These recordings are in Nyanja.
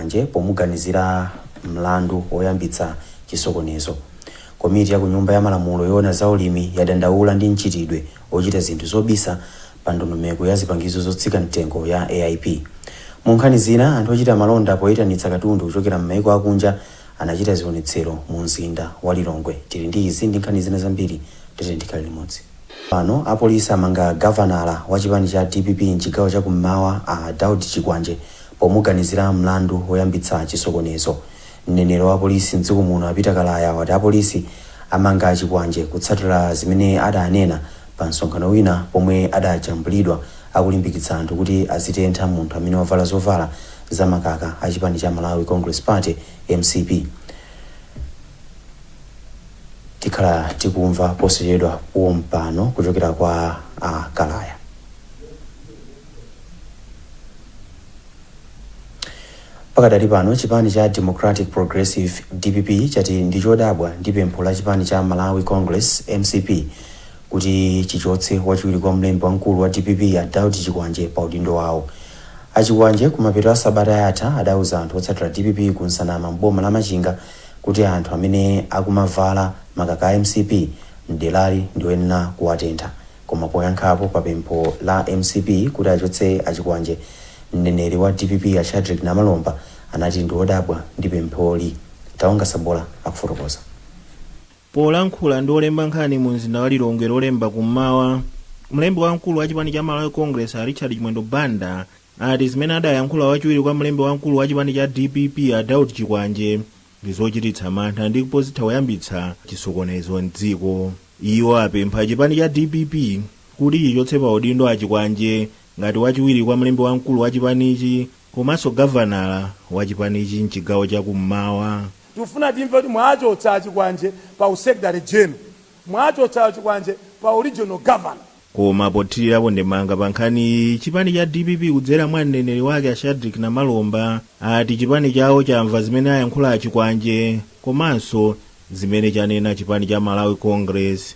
Chikwanje pomuganizira mlandu woyambitsa chisokonezo. Komiti ya ku Nyumba ya Malamulo yoona za ulimi yadandaula ndi mchitidwe ochita zinthu zobisa pa ndondomeko ya zipangizo zotsika mtengo ya AIP. Mu nkhani zina, anthu ochita malonda poyitanitsa katundu kuchokera m'maiko akunja anachita zionetsero mu mzinda wa Lilongwe. Tili ndi izi ndi nkhani zina zambiri, tiyeni tikhale limodzi. Pano apolisi amanga gavanala wa chipani cha dpp mchigawo cha kum'mawa a Daud Chikwanje pomuganizira mlandu woyambitsa chisokonezo. Mneneri wa apolisi mdziko muno a Peter Kalaya wati apolisi amanga a Chikwanje kutsatira zimene adanena pa msonkhano wina pomwe adajambulidwa akulimbikitsa anthu kuti azitentha munthu amene wavala zovala za makaka a chipani cha Malawi Congress Party, mcp. Tikhala tikumva posachedwa pompano kuchokera kwa a Kalaya. Pakadali pano chipani cha Democratic Progressive, dpp, chati ndi chodabwa ndi pempho la chipani cha Malawi Congress, mcp, kuti chichotse wachiwiri kwa mlembi wamkulu wa dpp a Daud Chikwanje pa udindo wawo. A Chikwanje kumapeto a sabata yatha adauza anthu otsatira dpp ku Nsanama m'boma la Machinga kuti anthu amene akumavala makaka a mcp mderali ndioyenera kuwatentha. Koma poyankhapo pa pempho la mcp kuti achotse a Chikwanje, mneneri wa dpp a Shadric Namalomba anati ndi odabwa ndi pempholi. Taonga Sabola akufotokoza. Polankhula ndi olemba nkhani mu mzinda wa Lilongwe Lolemba kummawa, mlembi wamkulu wa chipani cha Malawi Congress a Richard Chimwendo Banda ati zimene adayankhula wachiwiri kwa mlembi wamkulu wa chipani cha dpp a Daud Chikwanje ndi zochititsa mantha ndipo zitha kuyambitsa chisokonezo mdziko. Iwo apempha chipani cha dpp kuti chichotse pa udindo a Chikwanje ngati wachiwiri kwa mlembi wamkulu wa chipanichi komanso gavanala wa chipanichi mchigawo cha kummawa. Tikufuna timve kuti mwachotsa a Chikwanje pa u secretary general, mwachotsa a Chikwanje pa u regional governor. Koma pothirirapo ndemanga pa nkhaniyi, chipani cha dpp kudzera mwa mneneri wake a Shadric Namalomba ati chipani chawo chamva zimene ayankhula a Chikwanje komanso zimene chanena chipani cha Malawi Congress.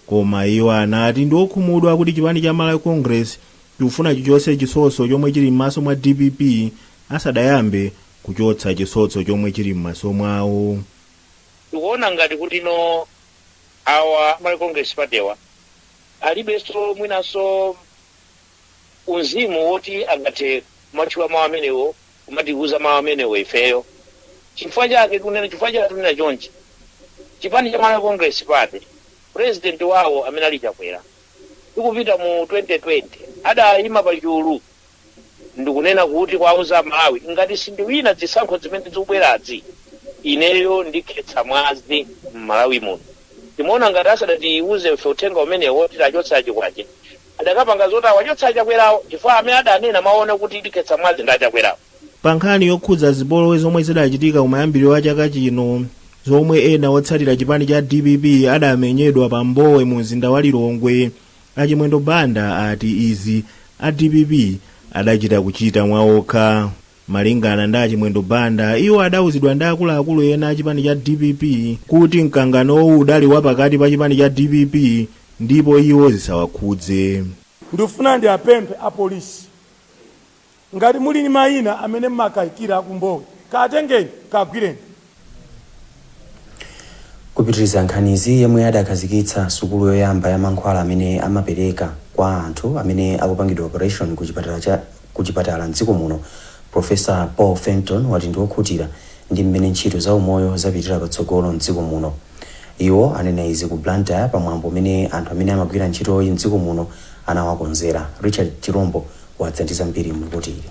Koma iwo anati ndi okhumudwa kuti chipani cha Malawi Congress chikufuna chichotse chisotso chomwe chili m'maso mwa dpp asadayambe kuchotsa chisotso chomwe chili m'maso mwawo. Tikuona ngati kuti no awa Malawi Congress Party wa alibenso mwinanso unzimu woti angathe kumatchula mawu amenewo, kumatiuza mawu amenewo ifeyo. Chifukwa chake tikunena, chifukwa chake tikunena chonchi, chipani cha Malawi Congress Party, president wawo amene ali Chakwera, tikupita mu 2020 adayima pachulu ndikunena kuti kuwauza Amalawi, ngati sindiwina zisankho zimene zikubwerazi, ineyo ndikhetsa mwazi m'Malawi muno. Timaona ngati asadatiuze ife uthenga umenewo woti tachotse a Chikwanje, adakapanga zoti awachotse a Chakwerawo, chifukwa amene adanena mawu kuti ndikhetsa mwazi ndi a Chakwerawo. Pa nkhani yokhudza zipolowe zomwe zidachitika kumayambiriro a chaka chino zomwe ena otsatira chipani cha dpp adamenyedwa pa Mbowe mu mzinda wa Lilongwe, A Chimwendo Banda ati izi a dpp adachita kuchita mwaokha. Malingana ndi a Chimwendo Banda, iwo adauzidwa ndi akuluakulu ena a chipani cha dpp kuti mkanganowu udali wa pakati pa chipani cha dpp ndipo iwo zisawakhudze. Ndikufuna ndiapemphe apolisi, ngati muli ndi mayina amene mmakayikira aku Mbowe, katengeni, kagwireni. Kupitiriza nkhanizi, yemwe adakhazikitsa sukulu yoyamba ya mankhwala amene amapereka kwa anthu amene akupangidwa operation ku chipatala m'dziko muno, Professor Paul Fenton wati ndi okhutira ndi mmene ntchito za umoyo zapitira patsogolo m'dziko muno. Iwo anena izi ku Blantyre pa mwambo umene anthu amene amagwira ntchitoyi m'dziko muno anawakonzera. Richard Chirombo wadza ndi zambiri mu lipoti ili.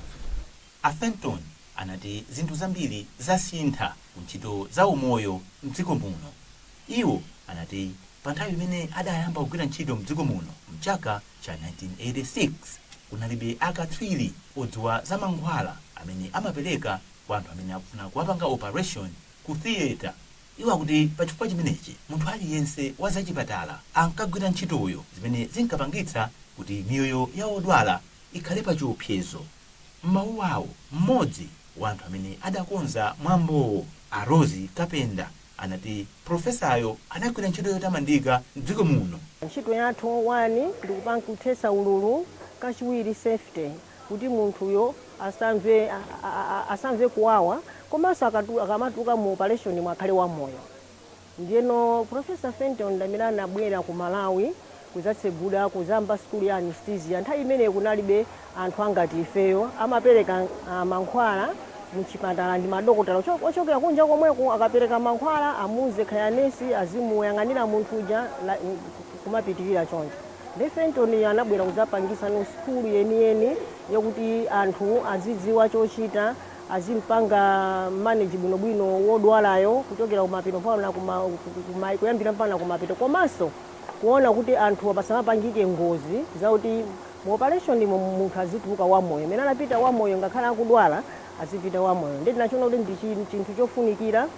A Fenton anati zinthu zambiri zasintha ku ntchito za umoyo mdziko muno. Iwo anati pa nthawi imene adayamba kugwira ntchito mdziko muno mchaka cha 1986 kunalibe akatswiri odziwa za mankhwala amene amapereka kwa anthu amene akufuna kuwapanga operation ku theatre. Iwo akuti pa chifukwa chimenechi munthu aliyense wa zachipatala ankagwira ntchitoyo zimene zinkapangitsa kuti miyoyo ya odwala ikhale pa chiopsezo. M'mawu awo, mmodzi wa anthu amene adakonza mwambowo, a Rose Kapenda, anati pulofesayo anagwira ntchito yotamandika m'dziko muno. Ntchito yathu 1 ndikupanga kuthetsa ululu, kachiwiri safety kuti munthuyo Asamve asamve kuwawa, komanso akamatuluka mu operation mwakhale wamoyo. Ndiyeno Professor Fenton ndamene anabwera ku Malawi kudzatsegula, kuzamba sukulu ya anesthesia. Nthawi imeneyi kunalibe anthu angati ifeyo. Amapereka mankhwala mchipatala ndi madokotala ochokera kunja komweko. Akapereka mankhwala, amuze khaya nesi azimuyang'anira munthu uja, kumapitirira choncho. Ndi Fenton anabwera kudzapangisa no sukulu yeniyeni yokuti anthu azidziwa chochita, azimpanga manage bwinobwino wodwalayo kuchokera kumapeto mpaka kuyambira mpaka kumapeto, komanso kuona kuti anthu pasamapangike ngozi zakuti mu operation mo munthu azituluka wamoyo. Imene anapita wamoyo, ngakhale akudwala, azipita wamoyo. Ndi tinachiona kuti ndi chinthu chofunikira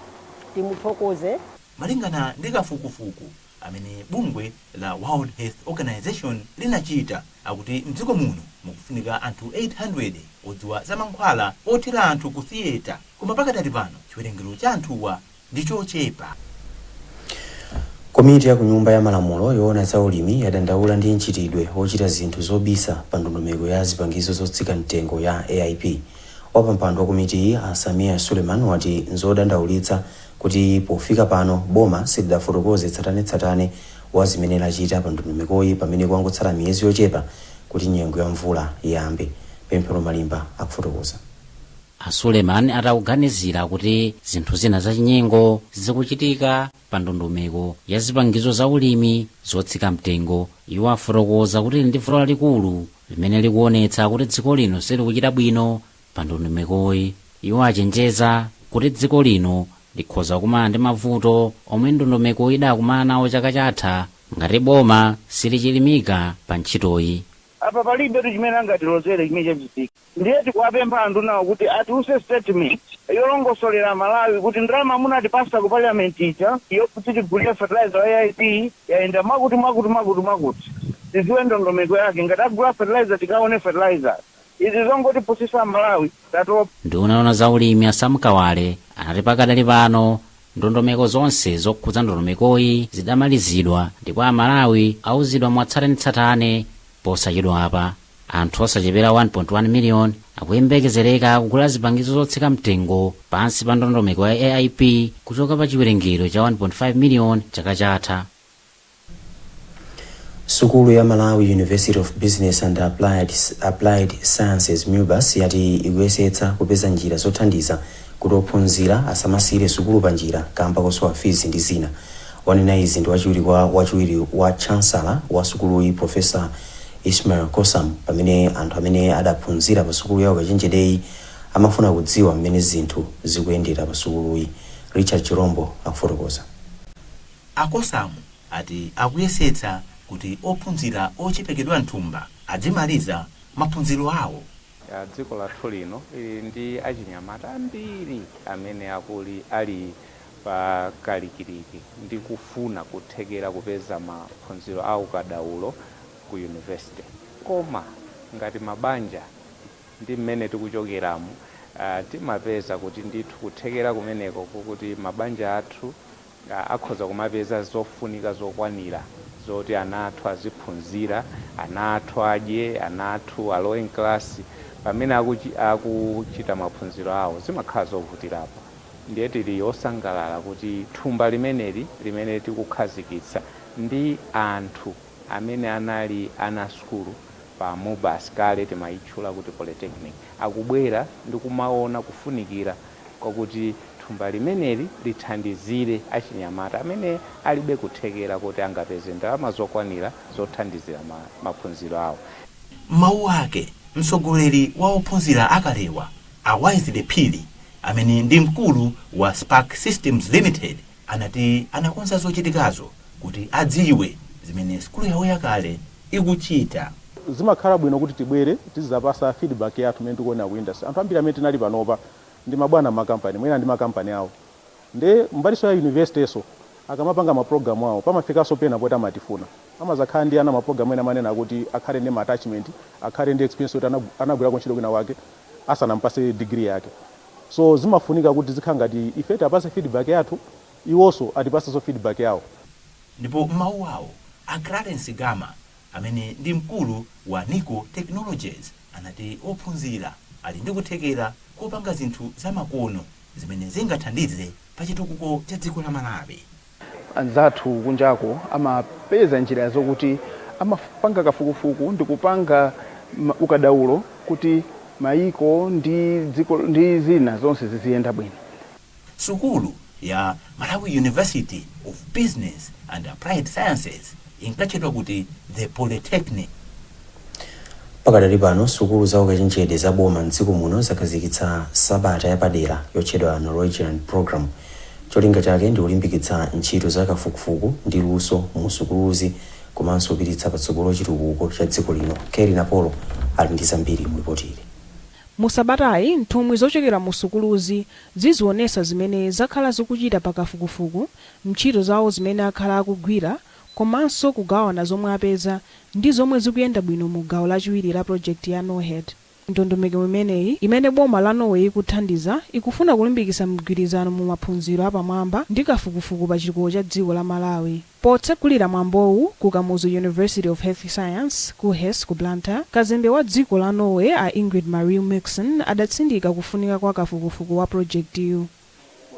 timuthokoze. Malingana ndi kafukufuku amene bungwe la World Health Organization linachita, akuti mdziko muno mukufunika anthu 800 odziwa za mankhwala othira anthu ku theatre, koma pakadali pano chiwerengero cha anthuwa ndi chochepa. Komiti ya ku Nyumba ya Malamulo yoona za ulimi yadandaula ndi mchitidwe wochita zinthu zobisa pa ndondomeko ya zipangizo zotsika mtengo ya AIP. Wapampando wa komitiyi, a Sameer Suleman, wati nzodandaulitsa kuti pofika pano boma silidafotokoze tsatanetsatane wa zimene lachita pa ndondomekoyi, pamene kwangotsala miyezi yochepa kuti nyengo ya mvula iyambe. Pemphero Malimba akufotokoza. A Suleman atakuganizira kuti zinthu zina zachinyengo zikuchitika pa ndondomeko ya zipangizo za ulimi zotsika mtengo, iwo afotokoza kuti ndi vuto lalikulu limene likuonetsa kuti dziko lino silikuchita bwino pa ndondomekoyi. Iwo achenjeza kuti dziko lino likhoza kukumana ndi mavuto omwe ndondomeko idakumana nawo chaka chatha ngati boma silichilimika pa ntchitoyi. Apa palibe chimene angatilozere chimene chachitika. Ndiye tikuwapempha anthu nawo kuti atiuse statement yolongosolera Malawi kuti ndalama munatipasa ku parliament ija yokuti tigulire fertilizer wa AIP yayenda mwakuti, mwakuti, mwakuti, mwakuti. Tiziwe ndondomeko yake. Ngati agula fertilizer, tikaone fertilizer. Izi zongotipusisa Malawi, tatopa. Nduna yoona za ulimi a Sam Kawale anati pakadali pano ndondomeko zonse zokhudza ndondomekoyi zidamalizidwa, ndipo Amalawi auzidwa mwatsatanetsatane posachedwapa. Anthu osachepera 1.1 miliyoni akuyembekezereka kugula zipangizo zotsika mtengo pansi pa ndondomeko ya AIP, kuchoka pa chiwerengero cha 1.5 miliyoni chaka chatha. Sukulu ya Malawi University of Business and Applied Sciences, MUBAS, yati ikuyesetsa kupeza njira zothandiza kuti ophunzira asamasiyire sukulu pa njira kamba kosowa fees ndi zina. Wanena izi ndi wachiwiri kwa wachiwiri wa chancellor wa sukuluyi, Professor Ismail Kosam, pamene anthu amene adaphunzira pa sukulu ya ukachenjedeyi amafuna kudziwa mmene zinthu zikuyendera pa sukuluyi. Richard Chirombo akufotokoza. A Kosamu ati akuyesetsa kuti ophunzira ochepekedwa mthumba adzimaliza maphunziro awo. Dziko lathu lino lili ndi achinyamata ambiri amene akuli ali pa kalikiliki ndi kufuna kuthekera kupeza maphunziro a ukadaulo ku university, koma ngati mabanja ndi mmene tikuchokeramu, timapeza kuti ndithu kuthekera kumeneko kukuti mabanja athu akhoza kumapeza zofunika zokwanira zoti ana athu aziphunzira, ana athu adye, ana athu alowe mklasi pamene akuchita maphunziro awo, zimakhala zovutirapo. Ndiye tili osangalala kuti thumba limeneli limene tikukhazikitsa ndi anthu amene anali ana sukulu pa MUBAS, kale timayitchula kuti Polytechnic, akubwera ndi kumaona kufunikira kwakuti thumba limeneli lithandizire achinyamata amene alibe kuthekera kuti angapeze ndalama zokwanira zothandizira maphunziro awo. Mawu ake, mtsogoleri wa ophunzira akalewa, a Wisely Phiri, amene ndi mkulu wa Spark Systems Limited, anati anakonza zochitikazo kuti adziwe zimene sukulu yawo yakale ikuchita. Zimakhala bwino kuti tibwere tizapasa feedback yathu mmene tikuonera ku industry. Anthu ambiri amene tinali panopa ndi mabwana makampani, mwina ndi makampani awo, ndi mbaliso ya university. So akamapanga mapulogalamu awo, pamafikanso pena poti amatifuna, amazakhala ndi ana mapulogalamu ena amanena kuti akhale ndi ma attachment, akhale ndi experience kuti anagwirako ntchito kwina kwake asanampase degree yake. So zimafunika kuti zikhala ngati ife tiapase feedback yathu, iwonso atipasenso feedback yawo. Ndipo m'mawu awo, a Clarence Gama, amene ndi mkulu wa Nico Technologies, anati ophunzira Ali ndi kuthekera kopanga zinthu zamakono zimene zingathandize pa chitukuko cha dziko la Malawi. Anzathu kunjako amapeza njira zokuti amapanga kafukufuku ndi kupanga ukadaulo kuti mayiko ndi dziko ndi zina zonse ziziyenda bwino. Sukulu ya Malawi University of Business and Applied Sciences inkatchedwa kuti the Polytechnic. Pakadali pano, sukulu za ukachenjede za boma mdziko muno zakhazikitsa sabata yapadera yotchedwa Norwegian Program. Cholinga chake ndi kulimbikitsa ntchito za kafukufuku ndi luso mu sukuluzi komanso kupititsa patsogolo chitukuko cha dziko lino. Kerry Napolo ali ndi zambiri mu ripoti ili. Mu sabatayi, nthumwi zochokera mu sukuluzi zizionetsa zimene zakhala zikuchita pa kafukufuku, ntchito zawo zimene akhala akugwira, komanso kugawana zomwe apeza ndi zomwe zikuyenda bwino mu gawo lachiwiri la project ya NORHED. Ndondomeko imeneyi, imene boma la Norway ikuthandiza, ikufuna kulimbikitsa mgwirizano mu maphunziro apamwamba ndi kafukufuku pa chitukuko cha dziko la Malawi. Potsegulira mwambowu ku Kamuzu University of Health Science, KUHeS, ku Blantyre, kazembe wa dziko la Norway a Ingrid Marie Mixon adatsindika kufunika kwa kafukufuku wa projektiyu.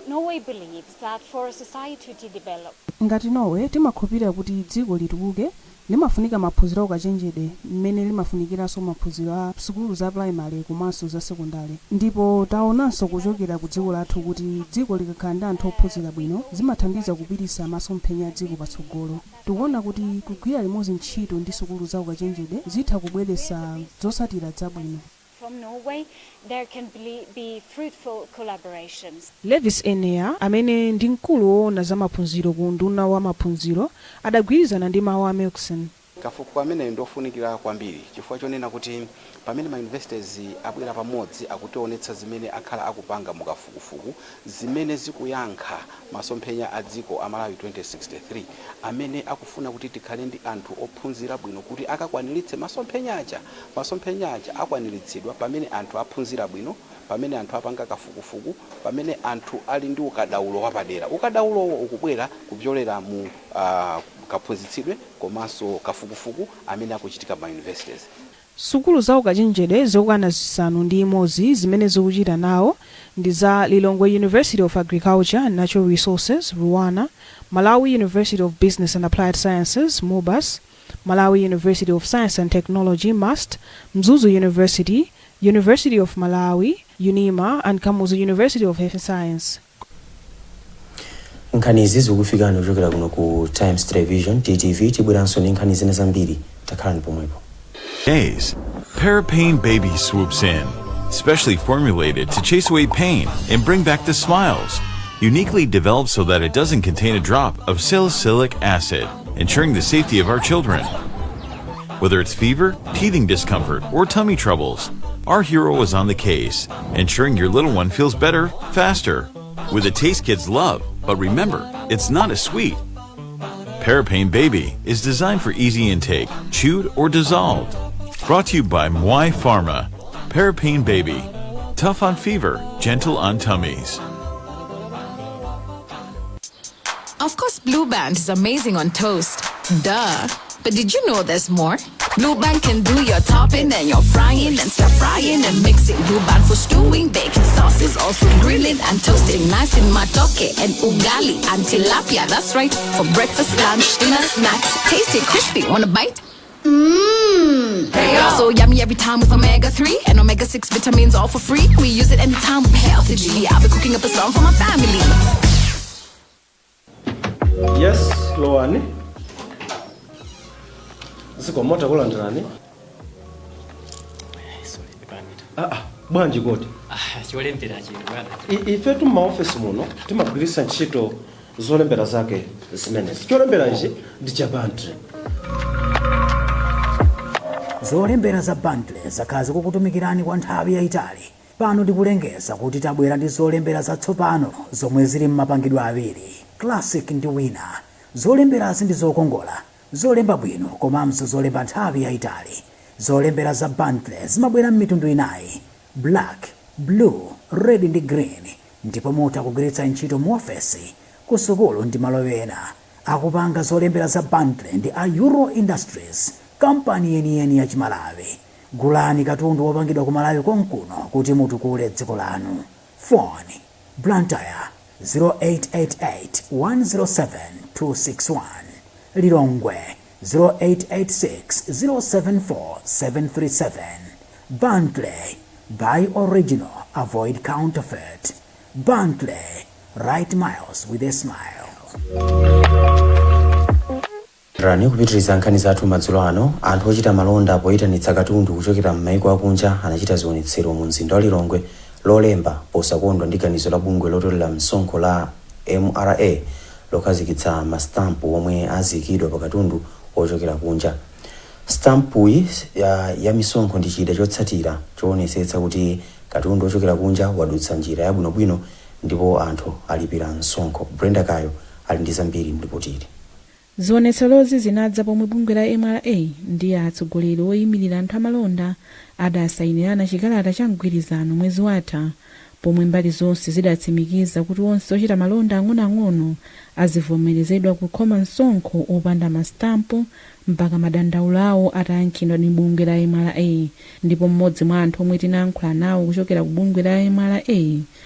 Norway believes that for a society to develop, Ngati Norway, timakhulupirira kuti dziko litukuke limafunika maphunziro aukachenjede mmene limafunikiranso maphunziro a sukulu za primary komanso za sekondari. Ndipo taonanso kuchokera ku dziko lathu kuti dziko likakhala ndi anthu ophunzira bwino, zimathandiza kupititsa masomphenya a dziko patsogolo. Tikuona kuti kugwira limodzi ntchito ndi sukulu za ukachenjede zitha kubweretsa zotsatira zabwino. From Norway, there can be fruitful collaborations. Levis Enea, amene ndi mkulu woona za maphunziro ku unduna wa maphunziro, adagwirizana ndi mawu a Milkson. Kafukufuku ameneyo ndiofunikira kwambiri chifukwa chonena kuti pamene ma universities abwera pamodzi, akutionetsa zimene akhala akupanga mukafukufuku zimene zikuyankha masomphenya a dziko a Malawi 2063, amene akufuna kuti tikhale ndi anthu ophunzira bwino kuti akakwaniritse masomphenya aja. Masomphenya aja akwaniritsidwa pamene anthu aphunzira bwino, pamene anthu apanga kafukufuku, pamene anthu ali ndi ukadaulo wapadera. Ukadaulowo ukubwera kupyolera mu kaphunzitsidwe komanso kafukufuku amene akuchitika ma universities. Sukulu za ukachenjede zokwana 6 zimene zikuchita nawo ndi za Lilongwe University of Agriculture and Natural Resources, LUANAR, Malawi University of Business and Applied Sciences, MUBAS, Malawi University of Science and Technology, MUST, Mzuzu University, University of Malawi, UNIMA, and Kamuzu University of Health Science. Nkhani izi zikufikani kuchokera kuno ku Times Television, TTV. Tibweranso ndi nkhani zina zambiri, takhalani pomwepo. Days, Parapain Baby swoops in, specially formulated to chase away pain and bring back the smiles. Uniquely developed so that it doesn't contain a drop of salicylic acid, ensuring the safety of our children. Whether it's fever, teething discomfort, or tummy troubles, our hero is on the case, ensuring your little one feels better, faster. With a taste kids love, but remember, it's not as sweet. Parapain Baby is designed for easy intake, chewed or dissolved. Brought to you by Mwai Pharma. Parapain Baby. Tough on fever, gentle on tummies. Of course, Blue Band is amazing on toast. Duh. But did you know there's more? Blue Band can do your topping and your frying and stir frying and mixing. Blue Band for stewing, baking sauces, also grilling and toasting. Nice in matoke and ugali and tilapia. That's right. For breakfast, lunch, dinner, snacks. Tasty, crispy. Want a bite? Mmm. So yummy every time with omega 3 and omega 6 vitamins all for free. We use it anytime with healthy G. I'll be cooking up a storm for my family. Yes, lowani. Zikomo, takulandirani. Ah, ah, bwanji kodi? Cholembera chino, bwana. Ifetu m'maofesi muno timagwiritsa ntchito zolembera zake zimenezi. Cholembera ichi ndi cha Bentley. Zolembera za Bentley zakhala zikukutumikirani kwa nthawi yayitali. Pano tikulengeza kuti tabwera ndi zolembera zatsopano zomwe zili m'mapangidwe awiri, Classic ndi Wina. Zolemberazi ndi zokongola, zolemba bwino komanso zolemba nthawi yayitali. Zolembera za Bentley zimabwera m'mitundu inayi: black, blue, red ndi green, ndipo mutha kugwiritsa ntchito mu ofesi, ku sukulu ndi malo ena. Akupanga zolembera za Bentley ndi a Euro Industries, kampani yeniyeni ya Chimalawi. Gulani katundu wopangidwa ku Malawi konkuno kuti mutukule dziko lanu. Phone: Blantyre 0888 107 261, Lilongwe 0886 074 737. Bantley, buy original, avoid counterfeit. Bantley, right miles with a smile. Rani kupitiriza nkhani zathu madzulo ano. Anthu ochita malonda poyitanitsa katundu kuchokera m'maiko akunja anachita zionetsero mu mzinda wa Lilongwe Lolemba posakondwa ndi ganizo la bungwe lotolera msonkho la MRA lokhazikitsa mastampu omwe aziyikidwa pa katundu ochokera kunja. Stampuyi ya misonkho ndi chida chotsatira choonetsetsa kuti katundu ochokera kunja wadutsa njira yabwinobwino ndipo anthu alipira msonkho. Brenda Kayo ali ndi zambiri mlipotili. Zionetserozi zinadza pomwe bungwe la MRA ndi atsogoleri oyimirira anthu amalonda adasayinirana chikalata cha mgwirizano mwezi watha, pomwe mbali zonse zidatsimikiza kuti onse ochita malonda ang'onoang'ono azivomerezedwa kukhoma msonkho opanda masitampu mpaka madandaulo awo atayankhidwa ndi bungwe la MRA. Ndipo mmodzi mwa anthu omwe tinayankhula nawo kuchokera ku bungwe la MRA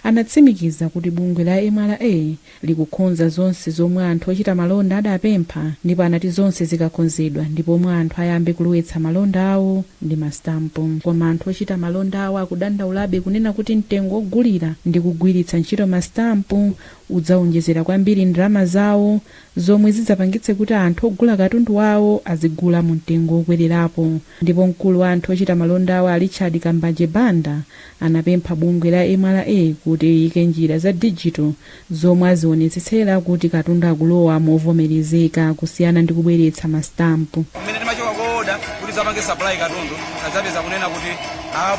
anatsimikiza kuti bungwe la MRA likukonza zonse zomwe anthu ochita malonda adapempha, ndipo anati zonse zikakonzedwa ndipo omwe anthu ayambe kulowetsa malonda awo ndi masitampu. Koma anthu ochita malonda awo akudandaulabe kunena kuti mtengo wogulira ndi kugwiritsa ntchito masitampu udzawonjezera kwambiri ndalama zawo, zomwe zidzapangitse kuti anthu ogula katundu wawo azigula mu mtengo wokwererapo. Ndipo mkulu wa anthu ochita malonda awo, a Richard Kambaje Banda, anapempha bungwe la MRA kuti liyike njira za digital zomwe azionetsetsera kuti katundu akulowa movomerezeka kusiyana ndi kubweretsa masitampu. Kumene timachoka kooda kuti zapange supply katundu, tadzapeza kunena kuti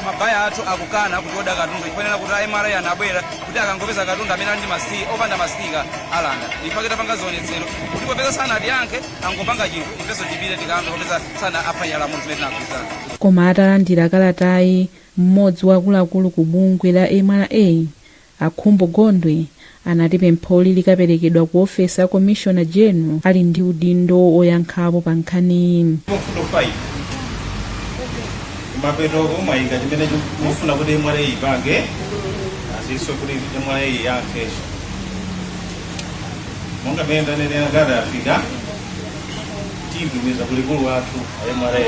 ma buyer athu akukana kuti oda katundu chifukwa kuti a MRA anabwera kuti akangopeza katundu amene ali ndi opanda ma sticker alanda. Ifake tapanga zionetsero kuti popeza sanatiyankhe, angopanga chinthu, ifenso tipite tikambe, popeza sana aphwanya lamulo zimene tinagwirizana. Koma atalandira kalatayi, mmodzi wa akuluakulu ku bungwe la MRA, Akhumbo Gondwe, anati pempholi likaperekedwa ku ofesi ya Commissioner General ali ndi udindo oyankhapo pa nkhaniyi. Mfundo 5 kumapeto mwayika chimene mufuna kuti MRA ipange, azinso kuti MRA iyankhenso monga mmene ndanenera. Ngati afika, tiyitumiza kulikulu wathu a MRA.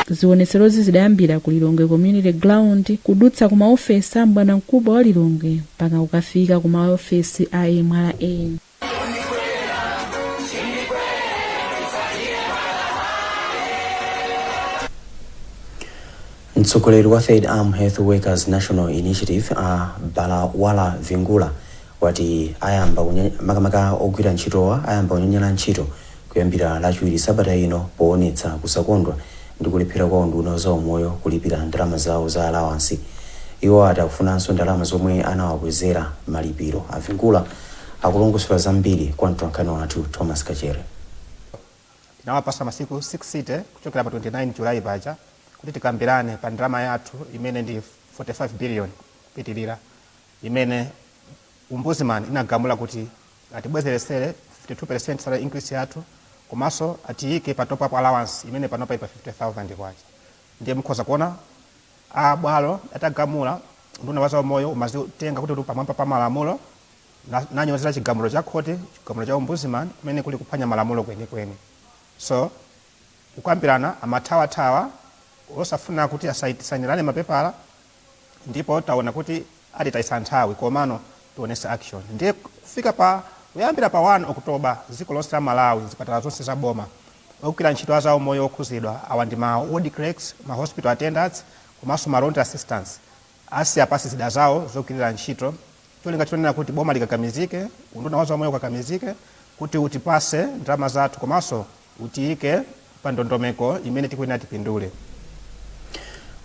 Zionetserozi zidayambira ku Lilongwe Community Ground, kudutsa ku maofesi a mbwanamkubwa wa Lilongwe mpaka kukafika ku maofesi a MRA. Mtsogoleri wa Third Arm Health Workers National Initiative, a Balawala Vingula, wati ayamba makamaka ogwira ntchitowa ayamba kunyanyala ntchito kuyambira Lachiwiri sabata ino poonetsa kusakondwa ndi kulephera kwa unduna wa zaumoyo kulipira ndalama zawo za alawansi. Iwo ati akufunanso ndalama zomwe anawakwezera malipiro. A Vingula akulongosola zambiri kwa mtolankhani wathu Thomas Kachere. Tinawapasa masiku 60 kuchokera pa 29 July paja kuti tikambirane pa ndalama yathu imene ndi 45 billion kupitilira, imene Ombudsman inagamula kuti atibwezeresere 52% salary increase yathu komanso atiyike pa top up allowance imene panopa ili pa K50,000. Ndiye mukhoza kuona a bwalo atagamula, unduna wa zaumoyo umazitenga kuti uli pamwamba pa malamulo nanyozera chigamulo cha khoti, chigamulo cha Ombudsman, kumene kuli kuphwanya malamulo kwenikweni. So kukambirana amathawathawa osafuna kuti asainirane mapepala, ndipo taona kuti atitayisa nthawi, komano tionese action. Ndiye kufika pa kuyambira pa 1 October, dziko lonse la Malawi, zipatala zonse za boma, ogwira ntchito a zaumoyo okhuzidwa awa ndi ma ward clerks, ma hospital attendants komanso ma laundry assistants, asiya pasi zida zawo zogwirira ntchito, cholinga chonena kuti boma likakamizike, unduna wa zaumoyo ukakamizike kuti utipase ndalama zathu komanso utiyike pa ndondomeko imene tikuyenera tipindule.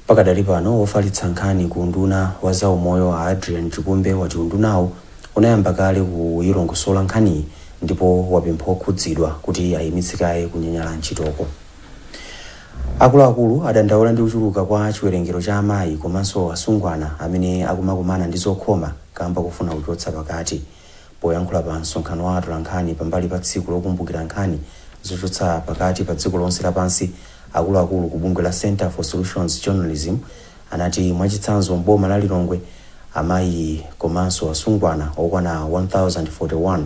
Pakadali pano, wofalitsa nkhani ku unduna wa zaumoyo a Adrian Chikumbe wati undunawu unayamba kale kuyilongosola nkhaniyi ndipo wapempha okhudzidwa kuti ayimitse kaye kunyanyala ntchitoko. Akuluakulu adandaula ndi kuchuluka kwa chiwerengero cha amayi komanso asungwana amene akumakumana ndi zokhoma kamba kofuna kuchotsa pakati. Poyankhula pa msonkhano wa atolankhani pambali pa tsiku lokumbukira nkhani zochotsa pakati pa dziko lonse lapansi, Akuluakulu ku bungwe la Center for Solutions Journalism anati mwachitsanzo mboma la Lilongwe amayi komanso asungwana okwana 1041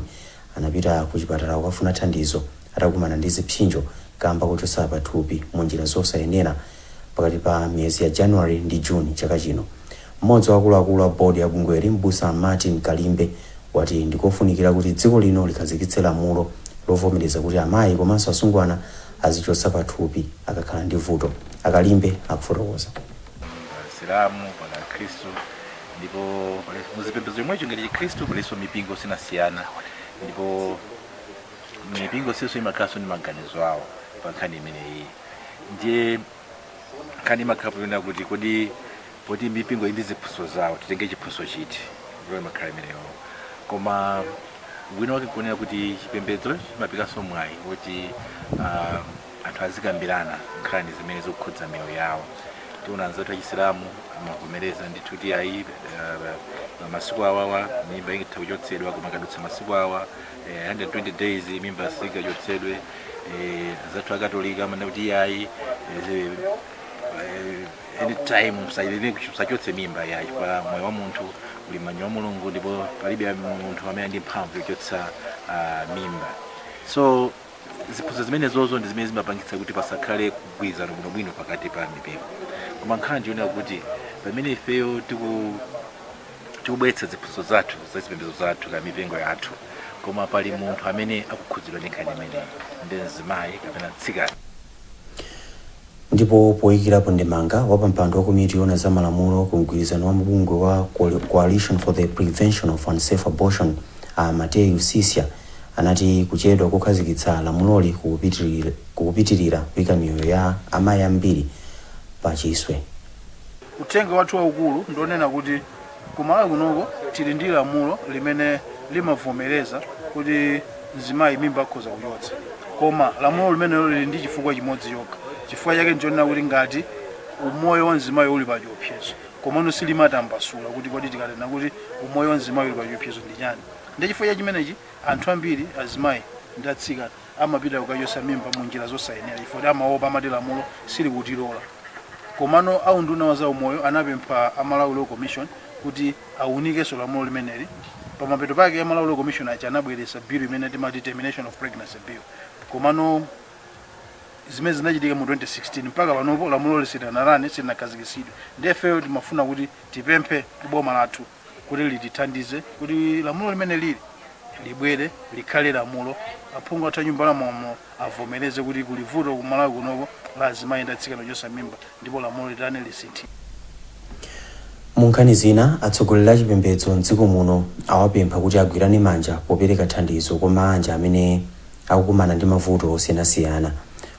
anapita ku chipatala kukafuna thandizo atakumana ndi zipsinjo kamba kochotsa pathupi mu njira zosayenera pakati pa miyezi ya January ndi June chaka chino. Mmodzi wa akuluakulu a bodi ya bungweli, Mbusa Martin Kalimbe, wati ndikofunikira kuti dziko lino likhazikitse lamulo lovomereza kuti amayi komanso asungwana azichotsa pathupi akakhala ndi vuto. Akalimbe akufotokoza. Asilamu, pali Akhristu, ndipo muzipembedzo chomwecho ngati Chikhristu palinso mipingo osiyanasiyana, ndipo mipingo sinso imakhalanso ndi maganizo awo pa nkhani imeneyi. Ndiye nkhani imakhala ponena kuti kodi poti mipingo ili ndi ziphunzitso zawo, titenge chiphunzitso chiti? Ndipo imakhala imeneyo. Koma ubwino wake nkunena kuti chipembedzo chimaperekanso mwayi woti anthu azikambirana nkhani zimene zikukhudza miyoyo yawo. Tiona anzathu achisilamu amavomereza ndithu kuti ayi, masiku awawa mimba itha kuchotsedwa, koma akadutsa masiku awa, 120 days, mimba singachotsedwe. Anzathu Akatolika amanena kuti ayi, anytime musachotse mimba yayi, chifukwa moyo wa munthu uli m'manja mwa Mulungu ndipo palibe munthu amene ali ndi mphamvu yochotsa mimba. So ziphunzitso zimenezozo ndi zimene zimapangitsa kuti pasakhale kugwirizana bwinobwino pakati pa mipingo. Koma nkhani ndiyonena kuti pamene ifeyo tikubweretsa ziphunzitso zathu za zipembedzo zathu ka mipingo yathu, koma pali munthu amene akukhudzidwa ndi nkhani imeneyi, ndi mzimayi kapena mtsikana. Ndipo poyikirapo ndemanga, wapampando wa komiti yoona za malamulo ku mgwirizano wa mabungwe wa Coalition for the Prevention of Unsafe Abortion, a Mateyu Sisya, anati kuchedwa kokhazikitsa lamuloli kukupitirira kuyika miyoyo ya amayi ambiri pa chiswe. Uthenga wathu waukulu ndionena kuti kumalawi kunoko tili ndi lamulo limene limavomereza kuti mzimayi mimba akhoza kuchotsa, koma lamulo limenelo lili ndi chifukwa chimodzi chokha. Chifukwa chake nchonena kuti ngati umoyo wa mzimayi uli pa chiopsezo, komano silimatambasula kuti kodi tikanena kuti umoyo wa mzimayi uli pa chiopsezo ndi chani. Ndi chifukwa cha chimenechi anthu ambiri, azimayi ndi atsikana, amapita kukachotsa mimba mu njira zosayenera chifukwa kuti amaopa, amati lamulo silikutilola. Komano a unduna wa zaumoyo anapempha a Malawi Law Commission kuti awunikenso lamulo limeneli. Pamapeto pake a Malawi Law Commission aja anabweretsa bill imene timati Termination of Pregnancy Bill. Komano zimene zinachitika mu 2016, mpaka panopo lamulo silinalani, silinakhazikitsidwe. Ndiye ifeyo timafuna kuti tipemphe boma lathu kuti litithandize kuti lamulo limene lili libwere likhale lamulo, aphungu athu a nyumba la malamulo avomereze kuti kuli vuto ku Malawi kunoko la azimayi ndi atsikana kuchotsa mimba, ndipo lamulo litani, lisinthidwe. Mu nkhani zina, atsogoleri a chipembedzo mdziko muno awapempha kuti agwirane manja popereka thandizo kwa maanja amene akukumana ndi mavuto osiyanasiyana.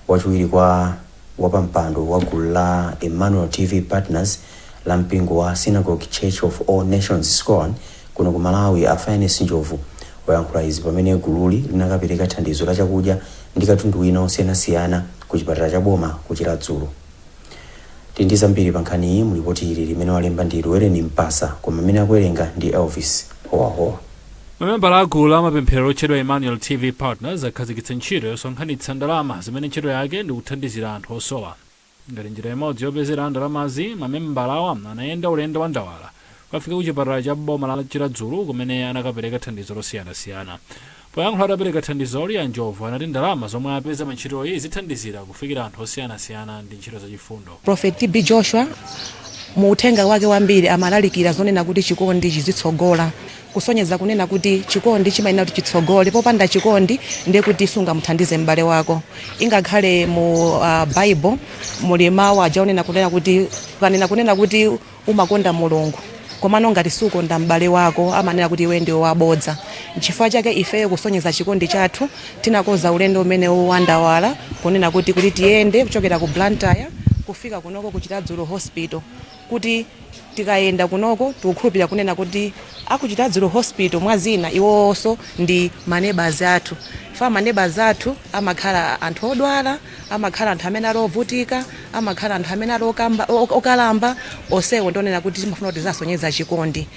Wachiwiri kwa wapampando wa gulu la Emmanuel TV Partners la mpingo wa Synagogue Church of All Nations, SCOAN, kuno ku Malawi, a Fairness Njovu, wayankhula izi pamene gululi linakapereka thandizo la chakudya ndi katundu wina osiyanasiyana ku chipatala cha boma ku Chiradzulu. Tili ndi zambiri pa nkhaniyi mu lipoti ili limene walemba ndi Luwereni Mpasa, koma amene akuwerenga ndi Elvis Howahowa. Mamembala a gulu la mapemphero lotchedwa Emmanuel TV Partners akhazikitsa ntchito yosonkhanitsa ndalama zimene ntchito yake ndi kuthandizira anthu osowa. Ngati njira imodzi yopezera ndalamazi, mamembalawa anayenda ulendo wa ndawala kukafika ku chipatala cha boma la Chiradzulu kumene anakapereka thandizo losiyanasiyana. Poyankhula atapereka thandizoli, a Njovu anati ndalama zomwe apeza pa ntchitoyi zithandizira kufikira anthu osiyanasiyana ndi ntchito zachifundo. Prophet TB Joshua mu uthenga wake wambiri amalalikira zonena kuti chikondi chizitsogola, kusonyeza kunena kuti chikondi chimayenera kuti chitsogole. Popanda chikondi ndiye kuti sungamuthandize m'bale wako. Ingakhale mu Bible muli mawu aja onena kunena kuti ukanena kunena kuti umakonda Mulungu komano ngati sukonda m'bale wako, amanena kuti iwe ndiwe wabodza. Nchifukwa chake ifeyo kusonyeza chikondi chathu tinakonza ulendo umenewu wa ndawala kunena kuti tiyende kuchokera ku Blantyre kufika kunoko ku Chiradzulu Hospital, kuti tikayenda kunoko tikukhulupirira kunena kuti aku Chiradzulu Hospital mwa zina iwonso ndi maneighbors athu. Fa maneighbors athu amakhala anthu odwala, amakhala anthu amene ali ovutika, amakhala anthu amene ali okalamba onsewo ndionena kuti timafuna kuti tizasonyeza chikondi.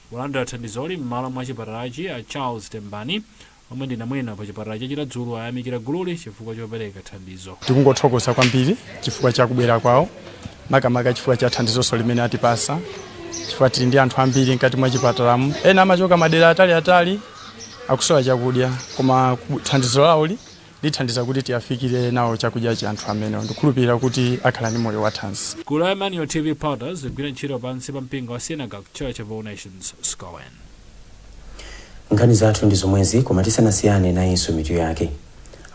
Polandira thandizoli m'malo mwa chipatalachi, a Charles Tembani Omwe ndi namwino pa chipatala cha Chiradzulu ayamikira gululi chifukwa chopereka thandizo. Tikungothokoza kwambiri chifukwa cha kubwera kwawo, makamaka chifukwa cha thandizonso limene atipasa, chifukwa tili ndi anthu ambiri mkati mwa chipatalamu, ena amachoka madera ataliatali akusowa chakudya, koma thandizo lawoli lithandiza kuti tiyafikire nawo chakudya cha anthu amenewo. Ndikhulupirira kuti akhala ndi moyo wathanzi. Gulu la Emmanuel TV Partners ligwira ntchito pansi pa mpingo wa Synagogue Church of All Nations, SCOAN. Nkhani zathu ndi zomwezi, koma tisanasiyane nayinso mitu yake.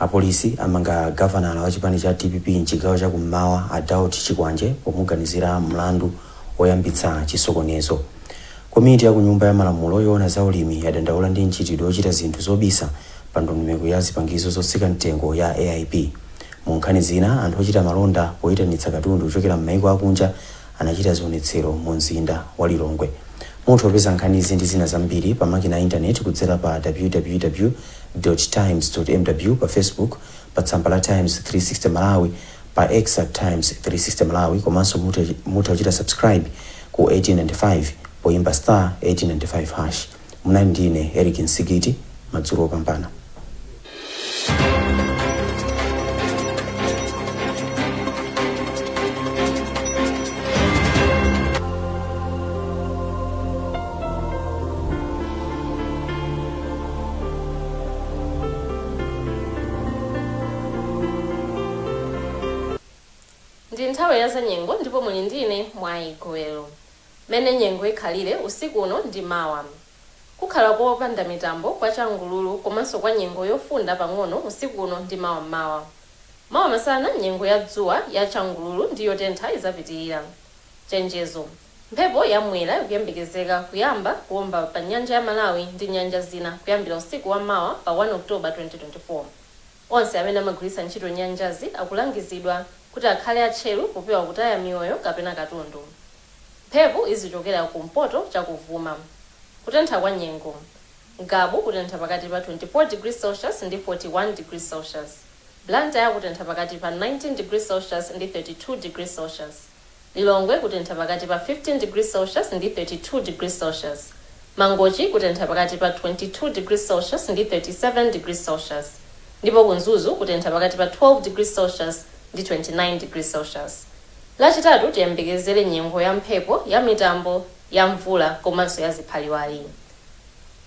Apolisi amanga gavanala wa chipani cha DPP mchigawo cha kummawa a Daud Chikwanje pomuganizira mlandu woyambitsa chisokonezo. Komiti ya ku nyumba ya malamulo yoona za ulimi yadandaula ndi mchitidwe wochita zinthu zobisa pa ndondomeko ya zipangizo zotsika mtengo ya AIP. Mu nkhani zina, anthu ochita malonda poyitanitsa katundu kuchokera m'maiko akunja anachita zionetsero mu mzinda wa Lilongwe. Mutha kupeza nkhanizi ndi zina zambiri pa makina a intaneti kudzera pa www times mw, pa Facebook pa tsamba la Times 360 Malawi, pa X at Times 360 Malawi, komanso mutha kuchita subscribe ku 1895 poyimba star 1895 hash. Munali ndi ine Eric Nsikiti, madzulo opambana. Ndi nthawi ya zanyengo ndipo muli ndine Mwayi Gowelo. Mmene nyengo ikhalire usiku uno ndi mawa: Kukhala kopanda mitambo, kwa changululu komanso kwa nyengo yofunda pang'ono usiku uno ndi mawa mmawa. Mawa masana nyengo ya dzuwa, ya changululu ndi yotentha izapitilira. Chenjezo: Mphepo ya mwera ikuyembekezeka kuyamba kuomba pa nyanja ya Malawi ndi nyanja zina kuyambira usiku wa mawa pa 1 October 2024. Onse amene amagwiritsa ntchito nyanjazi akulangizidwa kuti akhale atcheru popewa kutaya miyoyo kapena katundu. Mphepo izichokera ku mpoto chakuvuma. Kutentha kwa nyengo: Ngabu kutentha pakati pa 24 degrees Celsius ndi 41 degrees Celsius. Blantyre kutentha pakati pa 19 degrees Celsius ndi 32 degrees Celsius. Lilongwe kutentha pakati pa 15 degrees Celsius ndi 32 degrees Celsius. Mangochi kutentha pakati pa 22 degrees Celsius ndi 37 degrees Celsius. Ndipo ku Mzuzu kutentha pakati pa 12 degrees Celsius ndi 29 degrees Celsius. Lachitatu tiyembekezere nyengo ya mphepo, ya mitambo, ya mvula komanso ya ziphaliwali.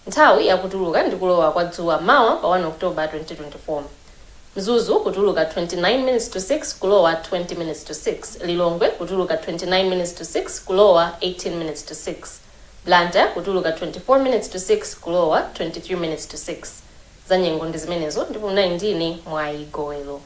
Nthawi ya kutuluka ndi kulowa kwa dzuwa mawa pa 1 October 2024: Mzuzu kutuluka 29 minutes to 6, kulowa 20 minutes to 6. Lilongwe kutuluka 29 minutes to 6, kulowa 18 minutes to 6. Blantyre kutuluka 24 minutes to 6, kulowa 23 minutes to 6. Zanyengo ndi zimenezo ndipo munali ndine Mwayi Gowelo.